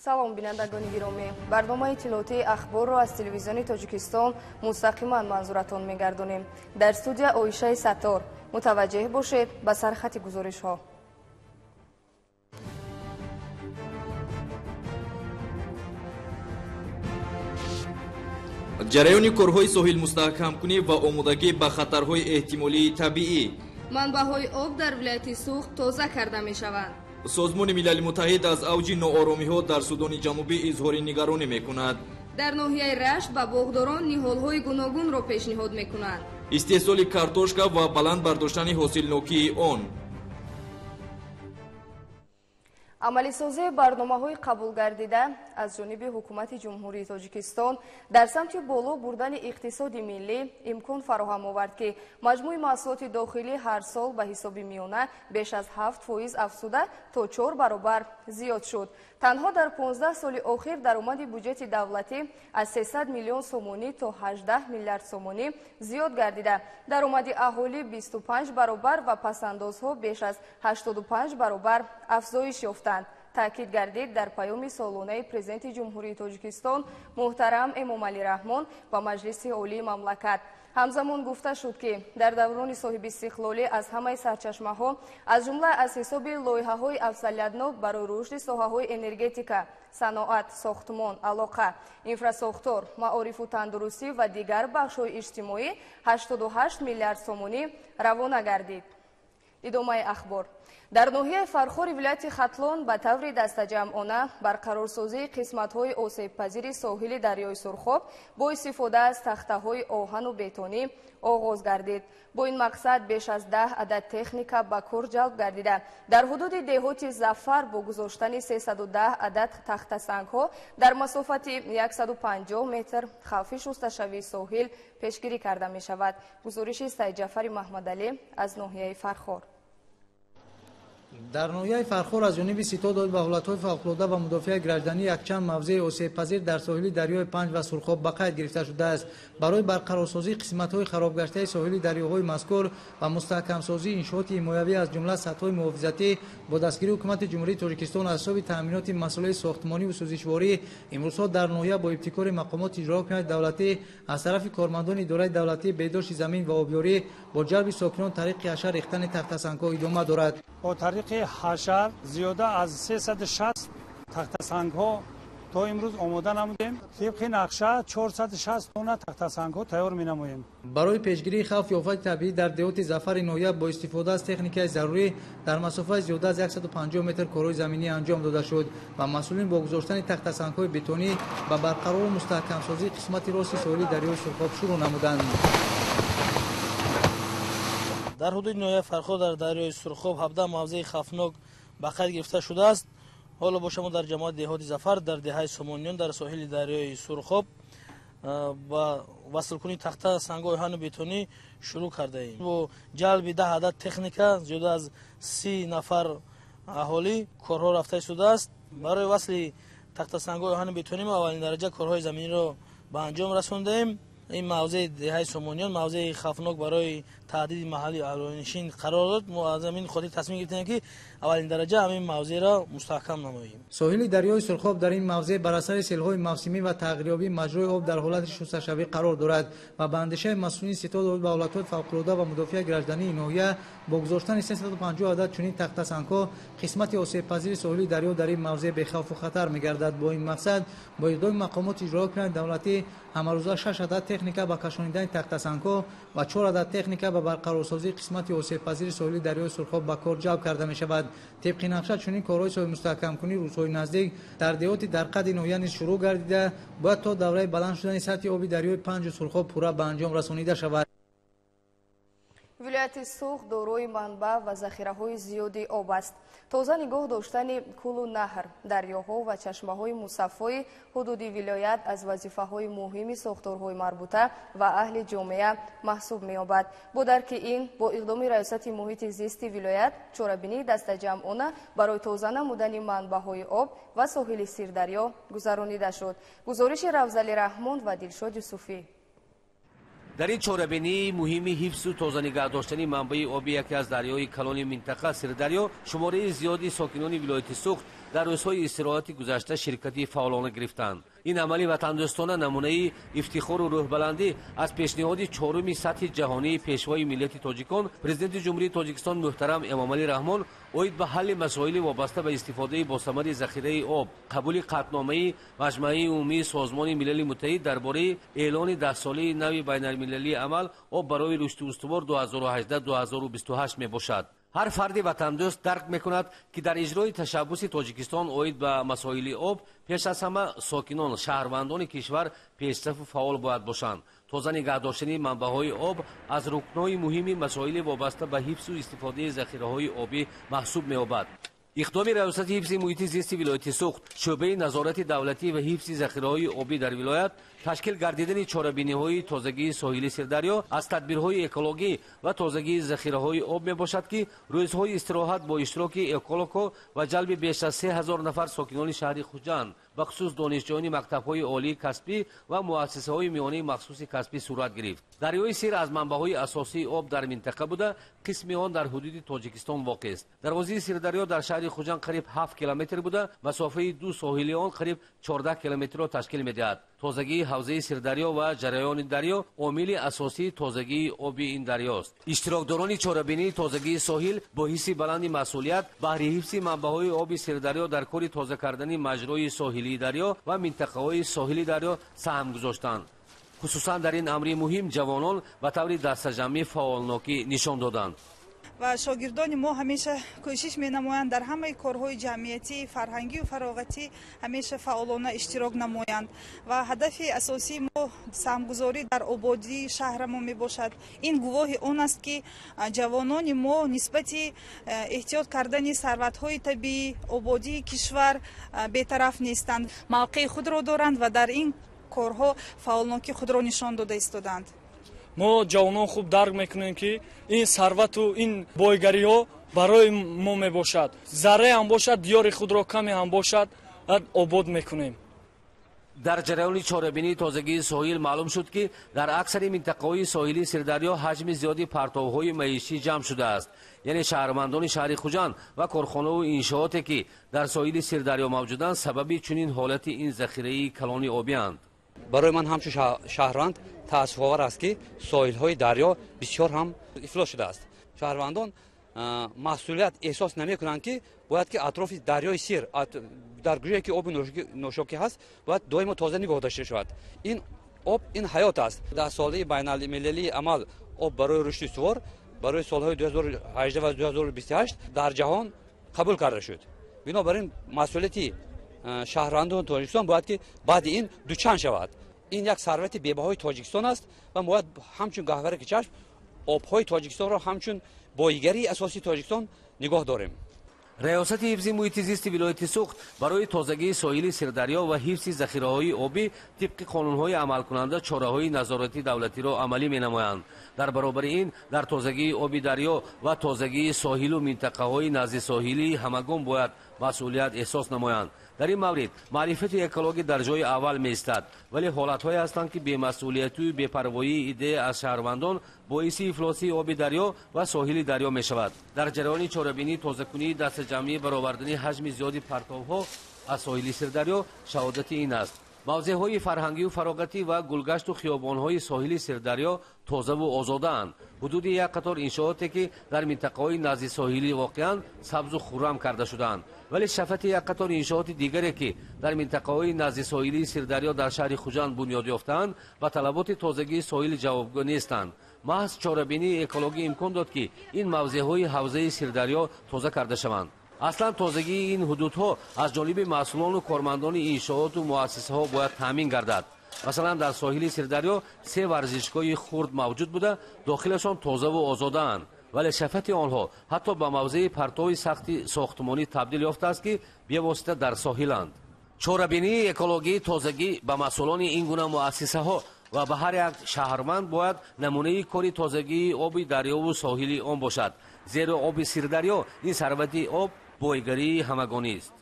Салом, бинандагони гиромӣ. Барномаи иттилоотии ахборро аз телевизиони Тоҷикистон мустақиман манзуратон мегардонем. Дар студия Оишаи Саттор. Мутаваҷҷеҳ бошед ба сархати гузоришҳо. Ҷараёни корҳои соҳилмустаҳкамкунӣ ва омодагӣ ба хатарҳои эҳтимолии табиӣ. Манбаъҳои об дар вилояти Суғд тоза карда мешаванд. Созмони Милали Муттаҳид аз авҷи нооромиҳо дар Судони Ҷанубӣ изҳори нигаронӣ мекунад. Дар ноҳияи Рашт ба боғдорон ниҳолҳои гуногунро пешниҳод мекунанд. Истеҳсоли картошка ва баланд бардоштани ҳосилнокии он. Амалисозии барномаҳои қабулгардида аз ҷониби ҳукумати Ҷумҳурии Тоҷикистон дар самти боло бурдани иқтисоди миллӣ имкон фароҳам овард, ки маҷмӯи маҳсулоти дохилӣ ҳар сол ба ҳисоби миёна беш аз 7% афзуда то 4 баробар зиёд шуд. Танҳо дар 15 соли охир даромади буҷети давлатӣ аз 300 миллион сомонӣ то 18 миллиард сомонӣ зиёд гардида, даромади аҳолӣ 25 баробар ва пасандозҳо беш аз 85 баробар афзоиш ёфтанд. Таъкид гардид дар паёми солонаи Президенти Ҷумҳурии Тоҷикистон муҳтарам Эмомалӣ Раҳмон ба Маҷлиси Олии мамлакат. Ҳамзамон гуфта шуд, ки дар даврони соҳибистиқлолӣ аз ҳамаи сарчашмаҳо, аз ҷумла аз ҳисоби лоиҳаҳои афзалиятнок барои рушди соҳаҳои энергетика, саноат, сохтмон, алоқа, инфрасохтор, маорифу тандурустӣ ва дигар бахшҳои иҷтимоӣ 88 миллиард сомонӣ равона гардид. Идомаи ахбор. Дар ноҳияи Фархори вилояти Хатлон ба таври дастаҷамъона барқарорсозии қисматҳои осебпазири соҳили дарёи Сурхоб бо истифода аз тахтаҳои оҳану бетонӣ оғоз гардид. Бо ин мақсад беш аз 10 адад техника ба кор ҷалб гардида, дар ҳудуди деҳоти Зафар бо гузоштани 310 адад тахтасангҳо дар масофати 150 метр хавфи шусташавии соҳил пешгирӣ карда мешавад. Гузориши Сайдҷафари Маҳмадалӣ аз ноҳияи Фархор. Дар ноҳияи Фархор аз ҷониби ситод оид ба ҳолатҳои фавқулода ва мудофиаи гражданӣ якчанд мавзеи осебпазир дар соҳили дарёи Панҷ ва Сурхоб ба қайд гирифта шудааст. Барои барқарорсозии қисматҳои харобгаштаи соҳили дарёҳои мазкур ва мустаҳкамсозии иншооти ҳимоявӣ аз ҷумла сатҳҳои муҳофизатӣ бо дастгирии ҳукумати Ҷумҳурии Тоҷикистон аз ҳисоби таъминоти масъулияти сохтмонӣ ва сӯзишворӣ имрӯзҳо дар ноҳия бо ибтикори мақомоти иҷрои ҳокимияти давлатӣ аз тарафи кормандони идораи давлатии беҳдошти замин ва обёрӣ бо ҷалби сокинон тариқи ҳашар рехтани тахтасангҳо идома дорад. Бо тариқи ҳашар зиёда аз 360 тахтасангҳо то имрӯз омода намудем. Тибқи нақша 460 тонна тахтасангҳо тайёр менамоем. Барои пешгирии хавфи офати табиӣ дар деҳоти Зафари ноҳия бо истифода аз техникаи зарурӣ дар масофаи зиёда аз 150 метр корҳои заминӣ анҷом дода шуд ва масъулин бо гузоштани тахтасангҳои бетонӣ ба барқарору мустаҳкамсозии қисмати рости соҳили дарёи Сурхоб шурӯъ намуданд. Дар ҳудуди ноҳияи Фархор дар дарёи Сурхоб 17 мавзеи хавфнок ба қайд гирифта шудааст. Ҳоло боша мо дар ҷамоати деҳоти Зафар дар деҳаи Сомониён дар соҳили дарёи Сурхоб ба васлкунии тахта сангҳои оҳану бетонӣ шурӯъ кардаем. Бо ҷалби 10 адад техника зиёда аз 30 нафар аҳолӣ корҳо рафта истодааст. Барои васли тахтасангҳои оҳану бетонӣ мо аввалин дараҷа корҳои заминиро ба анҷом расондаем. Ин мавзеи деҳаи Сомониён мавзеи хавфнок барои таҳдиди маҳалли аҳолинишин қарор дод. Мо аз ҳамин хотир тасмим гирифтем, ки аввалин дараҷа ҳамин мавзеъро мустаҳкам намоем. Соҳили дарёи Сурхоб дар ин мавзеъ бар асари селҳои мавсимӣ ва тағйирёбии маҷрои об дар ҳолати шусташавӣ қарор дорад ва ба андешаи масъулини ситод оид ба ҳолатҳои фавқулода ва мудофиаи граждании ноҳия бо гузоштани 350 адад чунин тахтасангҳо қисмати осебпазири соҳили дарё дар ин мавзеъ бехавфу хатар мегардад. Бо ин мақсад бо иқдоми мақомоти иҷрои ҳокимияти давлатӣ ҳамарӯза 6 адад техника ба кашонидани тахтасангҳо ва 4 адад техника ба барқарорсозии қисмати осебпазири соҳили дарёи Сурхоб ба кор ҷалб карда мешавад. Тибқи нақша чунин корҳои соҳибмустаҳкамкунӣ рӯзҳои наздик дар деҳоти дар қади ноҳия низ шурӯъ гардида, бояд то давраи баланд шудани сатҳи оби дарёи Панҷу Сурхоб пурра ба анҷом расонида шавад. Вилояти Суғд дорои манбаъ ва захираҳои зиёди об аст. Тоза нигоҳ доштани кӯлу наҳр, дарёҳо ва чашмаҳои мусаффои ҳудуди вилоят аз вазифаҳои муҳими сохторҳои марбута ва аҳли ҷомеа маҳсуб меёбад. Бо дарки ин, бо иқдоми раёсати муҳити зисти вилоят чорабинии дастаҷамъона барои тоза намудани манбаъҳои об ва соҳили Сирдарё гузаронида шуд. Гузориши Равзали Раҳмон ва Дилшод Юсуфӣ. Дар ин чорабинии муҳими ҳифзу тоза нигаҳ доштани манбаи оби яке аз дарёи калони минтақа Сирдарё, шумораи зиёди сокинони вилояти Суғд дар рӯзҳои истироҳати гузашта ширкати фаъолона гирифтанд. Ин амали ватандӯстона намунаи ифтихору рӯҳбаландӣ аз пешниҳоди чоруми сатҳи ҷаҳонии пешвои миллати тоҷикон, Президенти Ҷумҳурии Тоҷикистон муҳтарам Эмомалӣ Раҳмон оид ба ҳалли масоили вобаста ба истифодаи босамари захираи об, қабули қатъномаи Маҷмааи умумии Созмони Милали Муттаҳид дар бораи эълони даҳсолаи нави байналмилалии амал «Об барои рушди устувор 2018-2028» мебошад. Ҳар фарди ватандӯст дарк мекунад, ки дар иҷрои ташаббуси Тоҷикистон оид ба масоили об пеш аз ҳама сокинон, шаҳрвандони кишвар пешсафу фаъол бояд бошанд. Тоза нигаҳ доштани манбаъҳои об аз рукнҳои муҳими масоили вобаста ба ҳифзу истифодаи захираҳои обӣ маҳсуб меёбад. Иқдоми Раёсати ҳифзи муҳити зисти вилояти Суғд, шӯъбаи назорати давлатӣ ва ҳифзи захираҳои обӣ дар вилоят, ташкил гардидани чорабиниҳои тозагии соҳили Сирдарё аз тадбирҳои экологӣ ва тозагии захираҳои об мебошад, ки рӯзҳои истироҳат бо иштироки экологҳо ва ҷалби беш аз 3000 нафар сокинони шаҳри Хуҷанд, бахусус донишҷӯёни мактабҳои олии касбӣ ва муассисаҳои миёнаи махсуси касбӣ сурат гирифт. Дарёи Сир аз манбаъҳои асосии об дар минтақа буда, қисми он дар ҳудуди Тоҷикистон воқеъ аст. Дарвозаи Сирдарё дар шаҳри Хуҷанд қариб 7 километр буда, масофаи ду соҳили он қариб 14 километрро ташкил медиҳад. Тозагии ҳавзаи Сирдарё ва ҷараёни дарё омили асосии тозагии оби ин дарёст. Иштирокдорони чорабинии тозагии соҳил бо ҳисси баланди масъулият баҳри ҳифзи манбаъҳои оби Сирдарё дар кори тоза кардани маҷрои соҳилии дарё ва минтақаҳои соҳили дарё саҳм гузоштанд. Хусусан дар ин амри муҳим ҷавонон ба таври дастаҷамъӣ фаъолнокӣ нишон доданд. Ва шогирдони мо ҳамеша кӯшиш менамоянд дар ҳамаи корҳои ҷамъиятӣ, фарҳангию фароғатӣ ҳамеша фаъолона иштирок намоянд. Ва ҳадафи асосии мо саҳмгузорӣ дар ободии шаҳрамон мебошад. Ин гувоҳи он аст, ки ҷавонони мо нисбати эҳтиёт кардани сарватҳои табиӣ, ободии кишвар бетараф нестанд, мавқеи худро доранд ва дар ин корҳо фаъолнокии худро нишон дода истодаанд. Мо ҷавонон хуб дарк мекунем, ки ин сарвату ин бойгариҳо барои мо мебошад. Зарре ҳам бошад, диёри худро каме ҳам бошад, обод мекунем. Дар ҷараёни чорабинии тозагии соҳил маълум шуд, ки дар аксари минтақаҳои соҳилии Сирдарё ҳаҷми зиёди партовҳои маишӣ ҷамъ шудааст. Яъне шаҳрвандони шаҳри Хуҷанд ва корхонаву иншооте, ки дар соҳили Сирдарё мавҷуданд, сабаби чунин ҳолати ин захираи калони обианд. Барои ман ҳамчун шаҳрванд таассуфовар аст, ки соҳилҳои дарё бисёр ҳам ифлос шудааст. Шаҳрвандон масъулият эҳсос намекунанд, ки бояд ки атрофи дарёи Сир, дар ҷое ки оби нӯшокӣ ҳаст, бояд доимо тоза нигоҳ дошта шавад. Ин об ин ҳаёт аст. Даҳсолаи байналмилалии амал «Об барои рушди устувор» барои солҳои 2018 ва 2028 дар ҷаҳон қабул карда шуд. Бинобар ин масъулияти шаҳрвандони Тоҷикистон бояд ки баъди ин дучанд шавад. Ин як сарвати бебаҳои Тоҷикистон аст ва бояд ҳамчун гаҳвараки чашм обҳои Тоҷикистонро ҳамчун боигарии асосии Тоҷикистон нигоҳ дорем. Раёсати ҳифзи муҳити зисти вилояти Суғд барои тозагии соҳили Сирдарё ва ҳифзи захираҳои обӣ тибқи қонунҳои амалкунанда чораҳои назоратии давлатиро амалӣ менамоянд. Дар баробари ин дар тозагии оби дарё ва тозагии соҳилу минтақаҳои наздисоҳилӣ ҳамагон бояд масъулият эҳсос намоянд. Дар ин маврид маърифати экологӣ дар ҷои аввал меистад, вале ҳолатҳое ҳастанд, ки бемасъулиятию бепарвоии идея аз шаҳрвандон боиси ифлосии оби дарё ва соҳили дарё мешавад. Дар ҷараёни чорабинии тозакунии дастаҷамъӣ баровардани ҳаҷми зиёди партовҳо аз соҳили Сирдарё шаҳодати ин аст. Мавзеъҳои фарҳангию фароғатӣ ва гулгашту хиёбонҳои соҳили Сирдарё тозаву озодаанд. Ҳудуди як қатор иншооте, ки дар минтақаҳои наздисоҳилӣ воқеанд, сабзу хуррам карда шудаанд, вале шафати як қатор иншооти дигаре, ки дар минтақаҳои наздисоҳилии Сирдарё дар шаҳри Хуҷанд бунёд ёфтаанд, ба талаботи тозагии соҳил ҷавобгӯ нестанд. Маҳз чорабинии экологӣ имкон дод, ки ин мавзеъҳои ҳавзаи Сирдарё тоза карда шаванд. Аслан тозагии ин ҳудудҳо аз ҷониби масъулону кормандони иншооту муассисаҳо бояд таъмин гардад. Масалан, дар соҳили Сирдарё се варзишгоҳи хурд мавҷуд буда, дохилашон тозаву озодаанд, вале шафати онҳо ҳатто ба мавзеи партови сахти сохтмонӣ табдил ёфтааст, ки бевосита дар соҳиланд. Чорабинии экологии тозагӣ ба масъулони ин гуна муассисаҳо ва ба ҳар як шаҳрванд бояд намунаи кори тозагии оби дарёву соҳили он бошад, зеро оби Сирдарё ин сарвати об бойгарии ҳамагонист.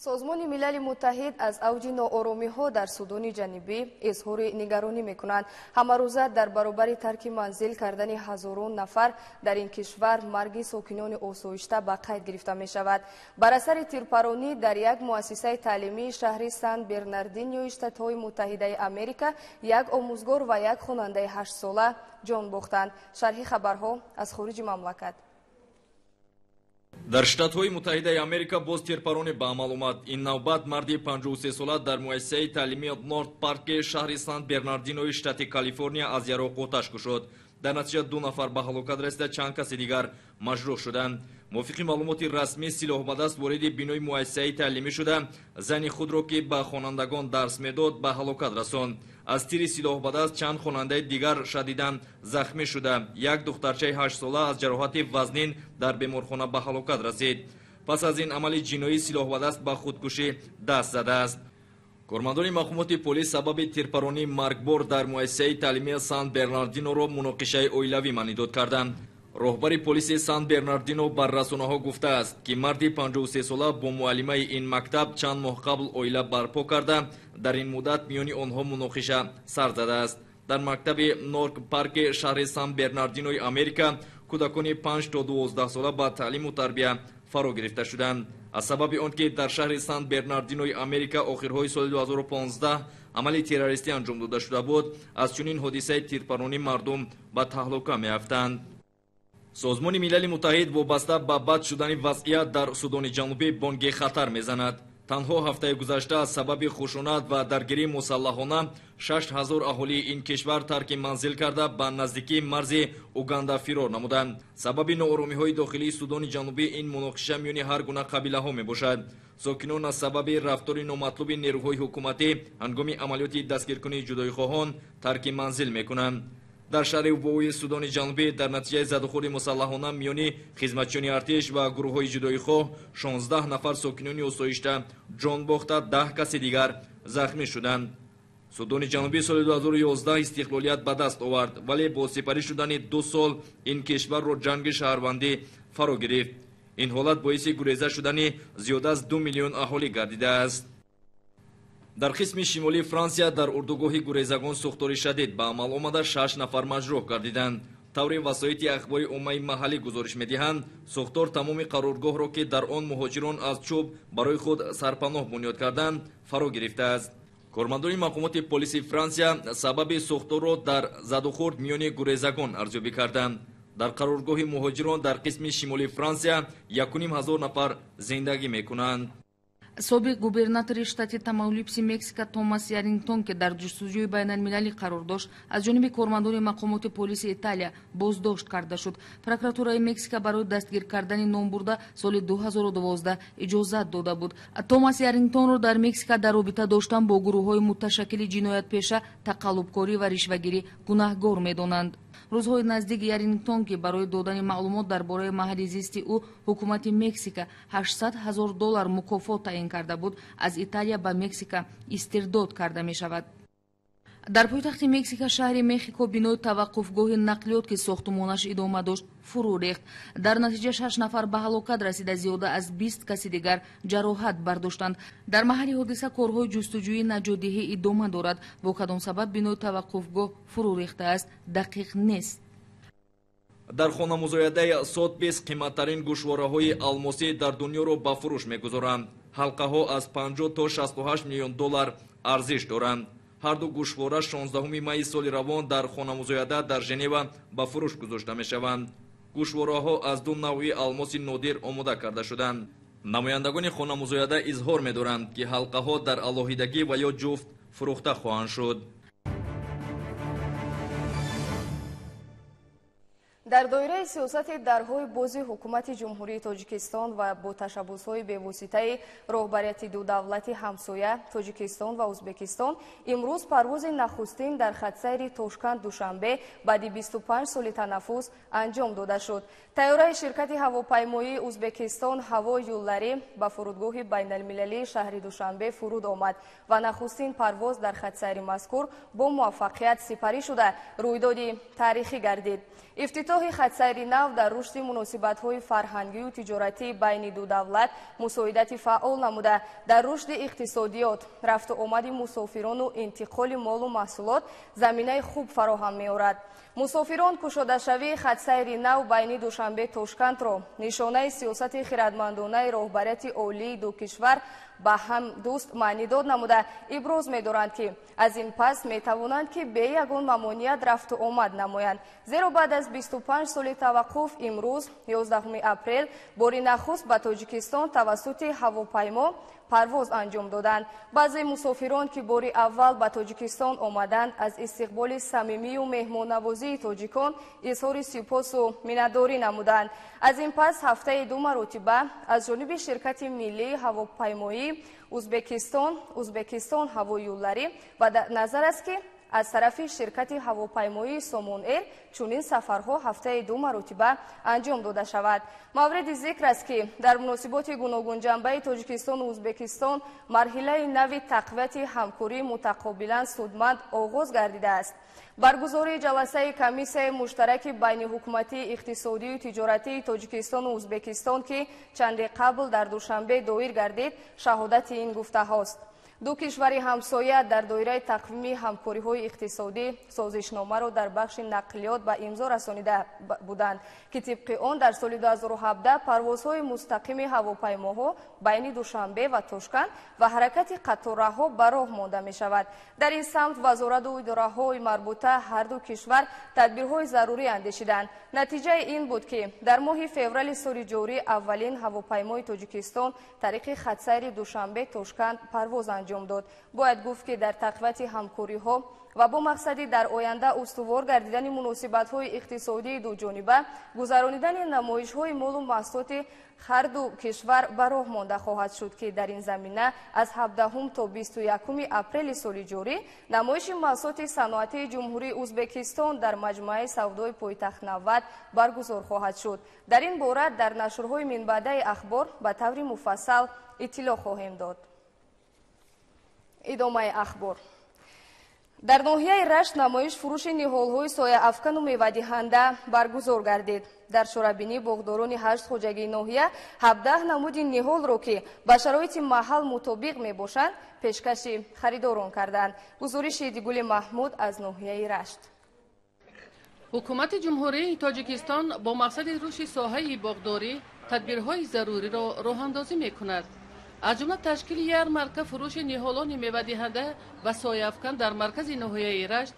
Созмони Милали Муттаҳид аз авҷи нооромиҳо дар Судони Ҷанубӣ изҳори нигаронӣ мекунанд. Ҳамарӯза дар баробари тарки манзил кардани ҳазорон нафар дар ин кишвар марги сокинони осоишта ба қайд гирифта мешавад. Бар асари тирпаронӣ дар як муассисаи таълимии шаҳри Сан Бернардинои Штатҳои Муттаҳидаи Америка як омӯзгор ва як хонандаи ҳаштсола ҷон бохтанд. Шарҳи хабарҳо аз хориҷи мамлакат. Дар Штатҳои Муттаҳидаи Америка боз тирпаронӣ ба амал омад. Ин навбат марди 53сола дар муассисаи таълимии Норт Парки шаҳри Сан Бернардинои штати Калифорния аз яроқ оташ кушод. Дар натиҷа 2 нафар ба ҳалокат расида, чанд каси дигар маҷрӯҳ шуданд. Мувофиқи маълумоти расмӣ, силоҳбадаст вориди бинои муассисаи таълимӣ шуда, зани худро, ки ба хонандагон дарс медод, ба ҳалокат расонд. Аз тири силоҳбадаст чанд хонандаи дигар шадидан захмӣ шуда, як духтарчаи ҳаштсола аз ҷароҳати вазнин дар беморхона ба ҳалокат расид. Пас аз ин амали ҷиноӣ силоҳбадаст ба худкушӣ даст задааст. Кормандони мақомоти полис сабаби тирпаронии маргбор дар муассисаи таълимии Сан Бернардиноро муноқишаи оилавӣ маънидод карданд. Роҳбари полиси Сан Бернардино бар расонаҳо гуфтааст, ки марди 53сола бо муаллимаи ин мактаб чанд моҳ қабл оила барпо карда, дар ин муддат миёни онҳо муноқиша сар задааст. Дар мактаби Норк Парки шаҳри Сан Бернардинои Америка кӯдакони 5 то 12 сола ба таълиму тарбия фаро гирифта шуданд. Аз сабаби он ки дар шаҳри Сан Бернардинои Америка охирҳои соли 2015 амали террористӣ анҷом дода шуда буд, аз чунин ҳодисаи тирпаронӣ мардум ба таҳлука меафтанд. Созмони Милали Муттаҳид вобаста ба бад шудани вазъият дар Судони Ҷанубӣ бонги хатар мезанад. Танҳо ҳафтаи гузашта аз сабаби хушунат ва даргирии мусаллаҳона 6000 аҳолии ин кишвар тарки манзил карда, ба наздикии марзи Уганда фирор намуданд. Сабаби нооромиҳои дохилии Судони Ҷанубӣ ин муноқиша миёни ҳар гуна қабилаҳо мебошад. Сокинон аз сабаби рафтори номатлуби нерӯҳои ҳукуматӣ ҳангоми амалиёти дастгиркунии ҷудоихоҳон тарки манзил мекунанд. Дар шаҳри Вои Судони Ҷанубӣ дар натиҷаи задухӯрди мусаллаҳона миёни хизматчиёни артиш ва гурӯҳҳои ҷудоихоҳ 16 нафар сокинони осоишта ҷон бохта, 10 каси дигар захмӣ шуданд. Судони Ҷанубӣ соли 2011 истиқлолият ба даст овард, вале бо сипарӣ шудани 2 сол ин кишварро ҷанги шаҳрвандӣ фаро гирифт. Ин ҳолат боиси гуреза шудани зиёда аз 2 миллион аҳолӣ гардидааст. Дар қисми шимолии Франсия дар урдугоҳи гурезагон сӯхтори шадид ба амал омада, 6 нафар маҷрӯҳ гардиданд. Таври васоити ахбори оммаи маҳаллӣ гузориш медиҳанд, сӯхтор тамоми қароргоҳро, ки дар он муҳоҷирон аз чӯб барои худ сарпаноҳ бунёд карданд, фаро гирифтааст. Кормандони мақомоти полиси Франсия сабаби сӯхторро дар задухӯрд миёни гурезагон арзёбӣ карданд. Дар қароргоҳи муҳоҷирон дар қисми шимолии Франсия 1500 нафар зиндагӣ мекунанд. Собиқ губернатори штати Тамаулипси Мексика Томас Ярингтон, ки дар ҷустуҷӯи байналмилалӣ қарор дошт, аз ҷониби кормандони мақомоти полиси Италия боздошт карда шуд. Прокуратураи Мексика барои дастгир кардани номбурда соли 2012 иҷозат дода буд. Томас Ярингтонро дар Мексика дар робита доштан бо гурӯҳҳои муташаккили ҷиноятпеша, тақаллубкорӣ ва ришвагирӣ гунаҳгор медонанд. Рӯзҳои наздик Ярингтон, ки барои додани маълумот дар бораи маҳалли зисти ӯ ҳукумати Мексика 800 000 доллар мукофот таъин карда буд, аз Италия ба Мексика истирдод карда мешавад. Дар пойтахти Мексика шаҳри Мехико бинои таваққуфгоҳи нақлиёт, ки сохтумонаш идома дошт, фурӯ рехт. Дар натиҷа 6 нафар ба ҳалокат расида, зиёда аз 20 каси дигар ҷароҳат бардоштанд. Дар маҳалли ҳодиса корҳои ҷустуҷӯи наҷотдиҳӣ идома дорад. Бо кадом сабаб бинои таваққуфгоҳ фурӯ рехтааст, дақиқ нест. Дар хонамузоядаи Сотбис қиматтарин гӯшвораҳои алмосӣ дар дунёро ба фурӯш мегузоранд. Ҳалқаҳо аз 50 то 68 миллион доллар арзиш доранд. Ҳар ду гӯшвора 16 майи соли равон дар хонамузояда дар Женева ба фурӯш гузошта мешаванд. Гӯшвораҳо аз ду навъи алмоси нодир омода карда шуданд. Намояндагони хонамузояда изҳор медоранд, ки ҳалқаҳо дар алоҳидагӣ ва ё ҷуфт фурӯхта хоҳанд шуд. Дар доираи сиёсати дарҳои бози ҳукумати Ҷумҳурии Тоҷикистон ва бо ташаббусҳои бевоситаи роҳбарияти ду давлати ҳамсоя Тоҷикистон ва Ӯзбекистон имрӯз парвози нахустин дар хатсайри Тошканд-Душанбе баъди 25 соли танаффус анҷом дода шуд. Тайёраи ширкати ҳавопаймоии Ӯзбекистон Ҳаво Юллари ба фурудгоҳи байналмилалии шаҳри Душанбе фуруд омад ва нахустин парвоз дар хатсайри мазкур бо муваффақият сипарӣ шуда рӯйдоди таърихӣ гардид. Ифтитоҳи Ифтитоҳи хатсайри нав дар рушди муносибатҳои фарҳангию тиҷоратӣ байни ду давлат мусоидати фаъол намуда, дар рушди иқтисодиёт, рафту омади мусофирону интиқоли молу маҳсулот заминаи хуб фароҳам меорад. Мусофирон кушодашавии хатсайри нав байни Душанбе Тошкандро нишонаи сиёсати хирадмандонаи роҳбарияти олии ду кишвар ба ҳам дӯст маънидод намуда, иброз медоранд, ки аз ин пас метавонанд, ки бе ягон мамоният рафту омад намоянд. Зеро баъд аз 25 соли таваққуф имрӯз, 11 апрел, бори нахуст ба Тоҷикистон тавассути ҳавопаймо парвоз анҷом доданд. Баъзе мусофирон, ки бори аввал ба Тоҷикистон омаданд, аз истиқболи самимию меҳмоннавозии тоҷикон изҳори сипосу миннатдорӣ намуданд. Аз ин пас ҳафтаи ду маротиба аз ҷониби ширкати миллии ҳавопаймоии Узбекистон Узбекистон ҳавоюлларӣ ва назар аст, ки аз тарафи ширкати ҳавопаймоии Сомон Эйр чунин сафарҳо ҳафтаи ду маротиба анҷом дода шавад. Мавриди зикр аст, ки дар муносиботи гуногунҷанбаи Тоҷикистону Узбекистон марҳилаи нави тақвияти ҳамкории мутақобилан судманд оғоз гардидааст. Баргузории ҷаласаи комиссияи муштараки байниҳукуматии иқтисодию тиҷоратии Тоҷикистону Узбекистон, ки чанде қабл дар Душанбе доир гардид, шаҳодати ин гуфтаҳост. Ду кишвари ҳамсоя дар доираи тақвими ҳамкориҳои иқтисодӣ созишномаро дар бахши нақлиёт ба имзо расонида буданд, ки тибқи он дар соли 2017 парвозҳои мустақими ҳавопаймоҳо байни Душанбе ва Тошканд ва ҳаракати қатораҳо ба роҳ монда мешавад. Дар ин самт вазорату идораҳои марбута ҳар ду кишвар тадбирҳои зарурӣ андешиданд. Натиҷаи ин буд, ки дар моҳи феврали соли ҷорӣ аввалин ҳавопаймои Тоҷикистон тариқи хатсайри Душанбе Тошканд парвоз анҷом дод. Бояд гуфт, ки дар тақвияти ҳамкориҳо ва бо мақсади дар оянда устувор гардидани муносибатҳои иқтисодии дуҷониба гузаронидани намоишҳои молу маҳсулоти ҳар ду кишвар ба роҳ монда хоҳад шуд, ки дар ин замина аз 17 то 21 апрели соли ҷорӣ намоиши маҳсулоти саноатии Ҷумҳурии Узбекистон дар маҷмӯаи савдои пойтахт 90 баргузор хоҳад шуд. Дар ин бора дар нашрҳои минбаъдаи ахбор ба таври муфассал иттилоъ хоҳем дод. Идомаи ахбор. Дар ноҳияи Рашт намоиш фурӯши ниҳолҳои сояафкану мевадиҳанда баргузор гардид. Дар чорабинӣ боғдорони 8 хоҷагии ноҳия 17 намуди ниҳолро, ки ба шароити маҳал мутобиқ мебошанд, пешкаши харидорон карданд. Гузориши Идигули Маҳмуд аз ноҳияи Рашт. Ҳукумати Ҷумҳурии Тоҷикистон бо мақсади рушди соҳаи боғдорӣ тадбирҳои заруриро роҳандозӣ мекунад. Аз ҷумла ташкили ярмарка фурӯши ниҳолони мевадиҳанда ва сояафкан дар маркази ноҳияи Рашт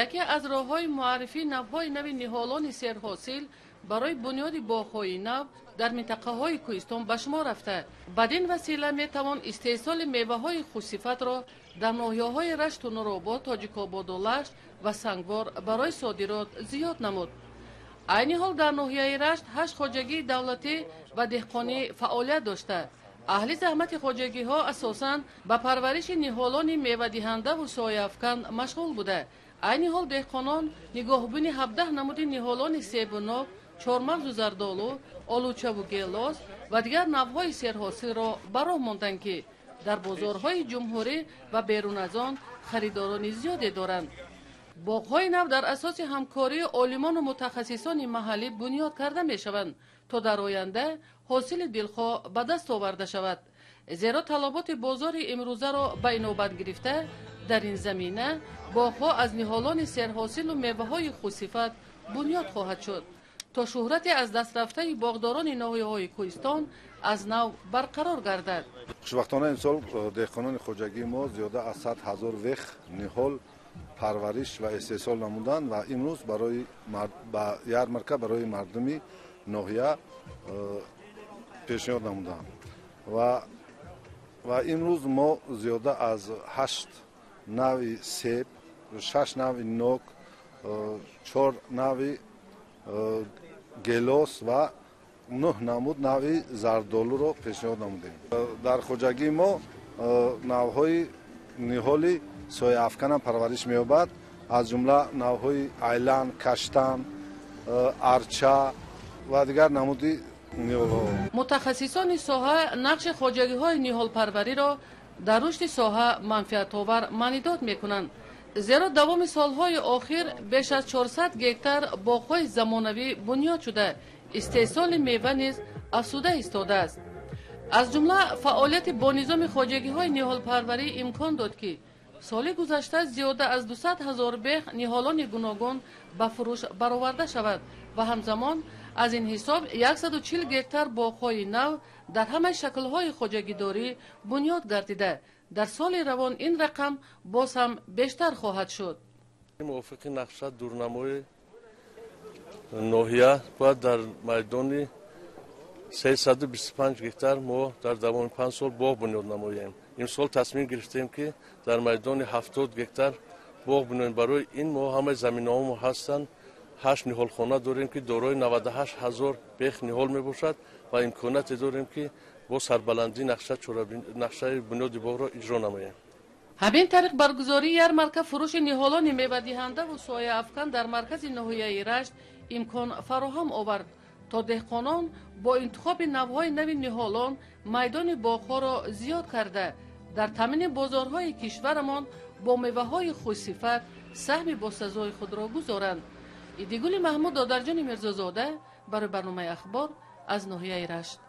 яке аз роҳҳои муаррифии навъҳои нави ниҳолони серҳосил барои бунёди боғҳои нав дар минтақаҳои кӯҳистон ба шумор рафта. Бад ин васила метавон истеҳсоли меваҳои хушсифатро дар ноҳияҳои Рашту Нуробод, Тоҷикободу Лашт ва Сангвор барои содирот зиёд намуд. Айни ҳол дар ноҳияи Рашт 8 хоҷагии давлатӣ ва деҳқонӣ фаъолият дошта. Аҳли заҳмати хоҷагиҳо асосан ба парвариши ниҳолони мевадиҳандаву сояафкан машғул буда. Айни ҳол деҳқонон нигоҳубини 17 намуди ниҳолони себу нок, чормағзу зардолу, олучаву гелос ва дигар навъҳои серҳосилро ба роҳ монданд, ки дар бозорҳои ҷумҳурӣ ва берун аз он харидорони зиёде доранд. Боғҳои нав дар асоси ҳамкории олимону мутахассисони маҳаллӣ бунёд карда мешаванд, то дар оянда ҳосили дилхоҳ ба даст оварда шавад. Зеро талаботи бозори имрӯзаро ба инобат гирифта, дар ин замина боғҳо аз ниҳолони серҳосилу меваҳои хушсифат бунёд хоҳад шуд, то шӯҳрати аз дастрафтаи боғдорони ноҳияҳои кӯҳистон аз нав барқарор гардад. Хушбахтона, имсол деҳқонони хоҷагии мо зиёда аз 100 ҳазор вех ниҳол парвариш ва истеҳсол намуданд ва имрӯз барои ба ярмарка барои мардуми ноҳия пешниҳод намуданд ва имрӯз мо зиёда аз ҳашт навъи себ, шаш навъи нок, чор навъи гелос ва нӯҳ намуд навъи зардолуро пешниҳод намудем. Дар хоҷагии мо навъҳои ниҳоли сояафканам парвариш меёбад, аз ҷумла навъҳои айлан, каштан, арча ва дигар намуди ниҳолҳо. Мутахассисони соҳа нақши хоҷагиҳои ниҳолпарвариро дар рушди соҳа манфиатовар маънидод мекунанд. Зеро давоми солҳои охир беш аз 400 гектар боғҳои замонавӣ бунёд шуда, истеҳсоли мева низ афзуда истодааст. Аз ҷумла фаъолияти бонизоми хоҷагиҳои ниҳолпарварӣ имкон дод, ки соли гузашта зиёда аз 200 ҳазор бех ниҳолони гуногун ба фурӯш бароварда шавад ва ҳамзамон аз ин ҳисоб 140 гектар боғҳои нав дар ҳамаи шаклҳои хоҷагидорӣ бунёд гардида, дар соли равон ин рақам боз ҳам бештар хоҳад шуд. Мувофиқи нақша дурнамои ноҳия бояд дар майдони 325 гектар мо дар давоми 5 сол боғ бунёд намоем. Имсол тасмим гирифтем, ки дар майдони 70 гектар боғ бунёем. Барои ин мо ҳамаи заминаҳомо ҳастанд. 8 ниҳолхона дорем, ки дорои 98 ҳазор бех ниҳол мебошад ва имконияте дорем, ки бо сарбаландӣ нақшаи бунёди боғро иҷро намоем. Ҳамин тариқ баргузории ярмарка фурӯши ниҳолони мевадиҳандаву сояафкан дар маркази ноҳияи Рашт имкон фароҳам овард, то деҳқонон бо интихоби навъҳои нави ниҳолон майдони боғҳоро зиёд карда, дар таъмини бозорҳои кишварамон бо меваҳои хушсифат саҳми босазои худро гузоранд. Идигули Маҳмуд, Додарҷони Мирзозода барои барномаи Ахбор аз ноҳияи Рашт.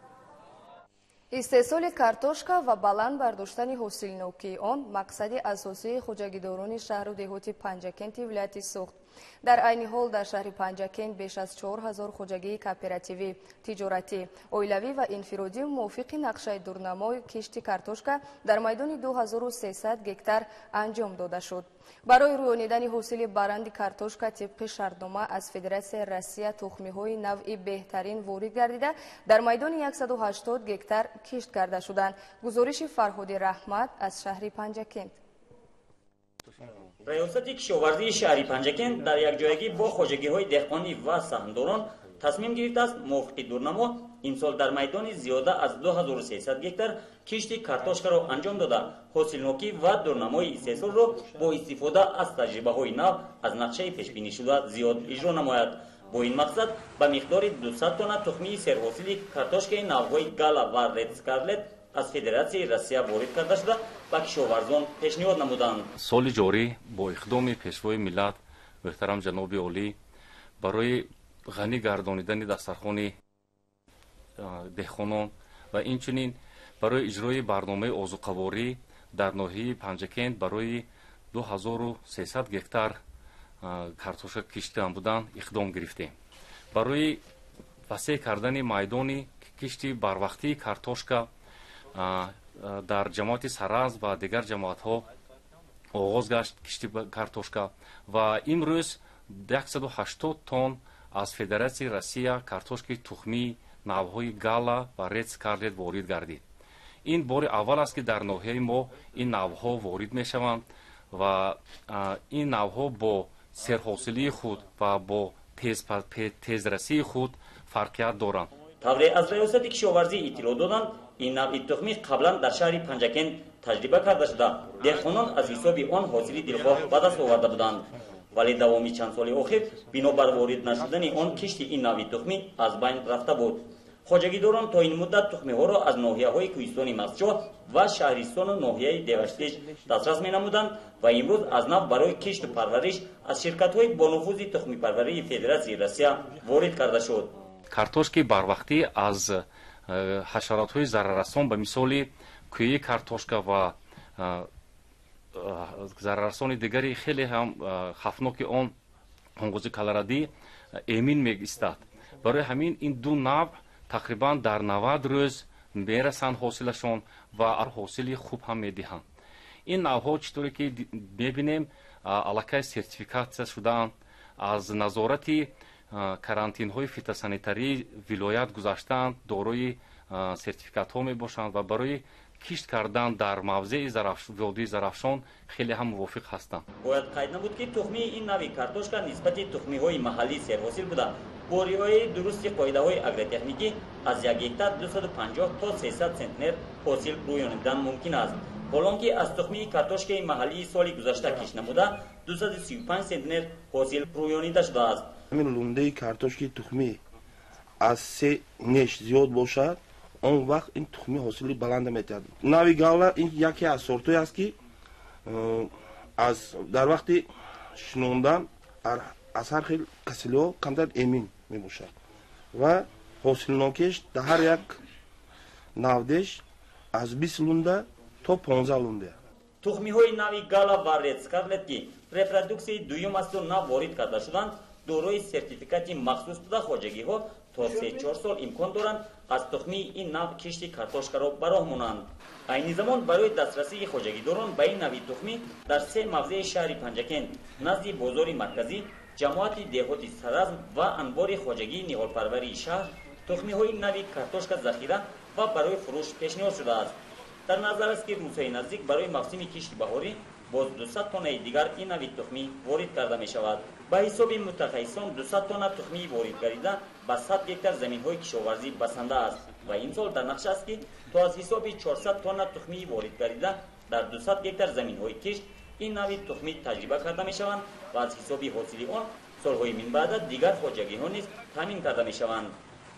Истеҳсоли картошка ва баланд бардоштани ҳосилнокии он мақсади асосии хоҷагидорони шаҳру деҳоти Панҷакенти вилояти Суғд. Дар айни ҳол дар шаҳри Панҷакент беш аз 4000 хоҷагии кооперативӣ, тиҷоратӣ, оилавӣ ва инфиродӣ мувофиқи нақшаи дурнамои кишти картошка дар майдони 2300 гектар анҷом дода шуд. Барои рӯёнидани ҳосили баранди картошка тибқи шартнома аз Федератсияи Россия тухмиҳои навъи беҳтарин ворид гардида, дар майдони 180 гектар кишт карда шуданд. Гузориши Фарҳоди Раҳмат аз шаҳри Панҷакент. Раёсати кишоварзии шаҳри Панҷакент дар якҷоягӣ бо хоҷагиҳои деҳқонӣ ва саҳмдорон тасмим гирифтааст, мувофиқи дурнамо имсол дар майдони зиёда аз 2300 гектар кишти картошкаро анҷом дода, ҳосилнокӣ ва дурнамои истеҳсолро бо истифода аз таҷрибаҳои нав аз нақшаи пешбинишуда зиёд иҷро намояд. Бо ин мақсад ба миқдори 200 тонна тухмии серҳосили картошкаи навъҳои Гала ва Ред Скарлет аз Федератсияи Россия ворид карда шуда, ба кишоварзон пешниҳод намуданд. Соли ҷорӣ бо иқдоми Пешвои миллат муҳтарам ҷаноби олӣ барои ғанӣ гардонидани дастархони деҳқонон ва инчунин барои иҷрои барномаи озуқаворӣ дар ноҳияи Панҷакент барои 2300 гектар картошка киштан будан иқдом гирифтем. Барои васеъ кардани майдони кишти барвақтии картошка дар ҷамоати Саранз ва дигар ҷамоатҳо оғоз гашт кишти картошка ва имрӯз 180 тонн аз Федератсияи Россия картошкаи тухмии навъҳои Гала ва Ред Скарлет ворид гардид. Ин бори аввал аст, ки дар ноҳияи мо ин навъҳо ворид мешаванд ва ин навъҳо бо серҳосилии худ ва бо тезрасии худ фарқият доранд. Тавре аз раёсати кишоварзӣ иттилоъ доданд, ин навъи тухмӣ қаблан дар шаҳри Панҷакент таҷриба карда шуда, деҳқонон аз ҳисоби он ҳосили дилхоҳ ба даст оварда буданд. Вале давоми чанд соли охир бинобар ворид нашудани он кишти ин навъи тухмӣ аз байн рафта буд. Хоҷагидорон то ин муддат тухмиҳоро аз ноҳияҳои кӯҳистони Мастчоҳ ва шаҳристону ноҳияи Деваштич дастрас менамуданд ва имрӯз аз нав барои кишту парвариш аз ширкатҳои бонуфузи тухмипарварии Федератсияи Россия ворид карда шуд. Картошки барвақтӣ аз ҳашаротҳои зараррасон ба мисоли кӯи картошка ва зараррасони дигари хеле ҳам хавфноки он ҳонгози колорадӣ эмин меистад. Барои ҳамин ин ду навъ тақрибан дар 90 рӯз мерасанд ҳосилашон ва ҳосили хуб ҳам медиҳанд. Ин навъҳо чӣ тавре ки мебинем, аллакай сертификатсия шудаанд, аз назорати карантинҳои фитосанитарии вилоят гузаштаанд, дорои сертификатҳо мебошанд ва барои кишт кардан дар мавзеи водии Зарафшон хеле ҳам мувофиқ ҳастанд. Бояд қайд намуд, ки тухмии ин нави картошка нисбати тухмиҳои маҳаллӣ серҳосил буда, бо риояи дурусти қоидаҳои агротехникӣ аз 1 гектар 250 то 300 центнер ҳосил рӯёнидан мумкин аст. Ҳолон ки аз тухмии картошкаи маҳаллии соли гузашта кишт намуда, 235 центнер ҳосил рӯёнида шудааст. Ҳамин лундаи картошкаи тухмӣ аз 3 неш зиёд бошад, он вақт ин тухмӣ ҳосили баланда метиҳад. Нави Гала ин яке аз сортҳое аст, ки Аз дар вақти шинондан аз ҳар хел касалиҳо камтар эмин мебошад ва ҳосилнокиш дар ҳар як навдеш аз 20 лунда то 15 лунда. Тухмиҳои нави Гала ва Ред Скарлет, ки репродуксияи дуюм асту нав ворид карда шуданд, дорои сертификати махсус буда, хоҷагиҳо то 3-4 сол имкон доранд аз тухмии ин нав кишти картошкаро ба роҳ монанд. Айни замон барои дастрасии хоҷагидорон ба ин нави тухмӣ дар се мавзеи шаҳри Панҷакент, назди бозори марказӣ, ҷамоати деҳоти Саразм ва анбори хоҷагии ниҳолпарварии шаҳр тухмиҳои нави картошка захира ва барои фурӯш пешниҳод шудааст. Дар назар аст, ки рӯзҳои наздик барои мавсими кишти баҳорӣ боз 200 тоннаи дигар ин нави тухмӣ ворид карда мешавад. Ба ҳисоби мутахассисон, 200 тонна тухмии ворид гардида ба 100 гектар заминҳои кишоварзӣ басанда аст ва имсол дар нақша аст, ки то аз ҳисоби 400 тонна тухмии ворид гардида дар 200 гектар заминҳои кишт ин нави тухмӣ таҷриба карда мешаванд ва аз ҳисоби ҳосили он солҳои минбаъда дигар хоҷагиҳо низ таъмин карда мешаванд.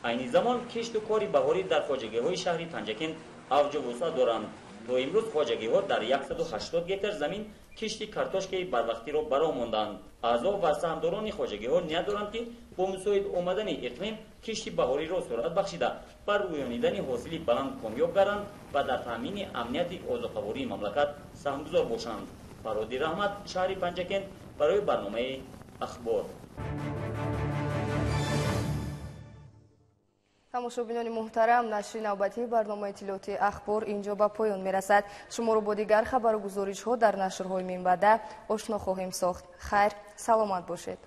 Айни замон кишту кори баҳорӣ дар хоҷагиҳои шаҳри Панҷакент авҷу вусъат доранд. То имрӯз хоҷагиҳо дар 180 гектар замин кишти картошкаи барвақтиро ба роҳ монданд. Аъзо ва саҳмдорони хоҷагиҳо ният доранд, ки бо мусоид омадани иқлим кишти баҳориро суръат бахшида, ба рӯёнидани ҳосили баланд комёб гарданд ва дар таъмини амнияти озуқавории мамлакат саҳмгузор бошанд. Фарҳоди Раҳмат, шаҳри Панҷакент, барои барномаи Ахбор. Тамошобинони муҳтарам, нашри навбатии барномаи иттилоотии Ахбор инҷо ба поён мерасад. Шуморо бо дигар хабару гузоришҳо дар нашрҳои минбаъда ошно хоҳем сохт. Хайр, саломат бошед.